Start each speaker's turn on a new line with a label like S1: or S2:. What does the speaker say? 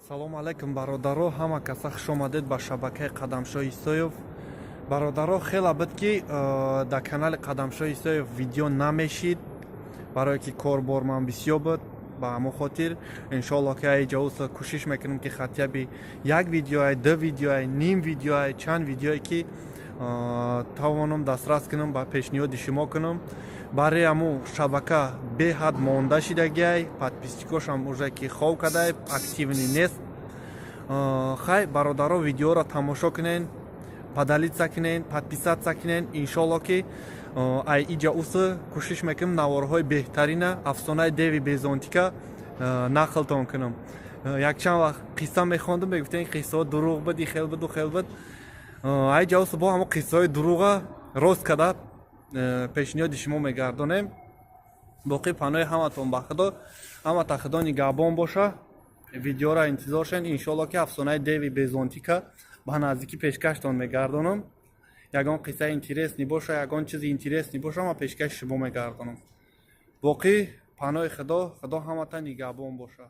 S1: Салому алайкум, бародаро, ҳама каса хуш омадед ба шабакаи Қадамшоҳ Исоев. Бародаро, хела буд, ки дар канали Қадамшоҳ Исоев видео намешид, барое ки корбор ман бисёр буд. Ба ҳамон хотир, иншоалло, ки ай ҷауса кӯшиш мекунем, ки хотя бы як видеоай, ду видеоай, ним видеоай, чанд видеое ки тавонам дастрас кунам, ба пешниҳоди шумо кунам. Барои ҳамун шабака беҳад монда шидагиай, подписчикошам уже ки хов кадай, активный нест. Хай, бародаро, видеоро тамошо кунен, поделиться кунен, подписаться кунен. Иншоалло, ки ай иҷа усы кӯшиш мекунам наворҳои беҳтарина, афсонаи деви безонтика нақлтон кунам. Якчанд вақт қисса мехондум, мегуфтем, қиссаҳо дурӯғ буд, и хел буду хел буд. Ай ҷа усы бо ҳамон қиссаҳои дурӯға рост када пешниҳоди шумо мегардонем. Боқӣ паноҳи ҳаматон ба Худо, ҳамата Худо нигаҳбон боша. Видеоро интизор шен, иншоалло, ки афсонаи деви безонтика ба наздикӣ пешкаштон мегардонам. Ягон қиссаи интересный боша, ягон чизи интересный боша, ман пешкаши шумо мегардонам. Боқӣ паноҳи Худо, Худо ҳамата нигаҳбон боша.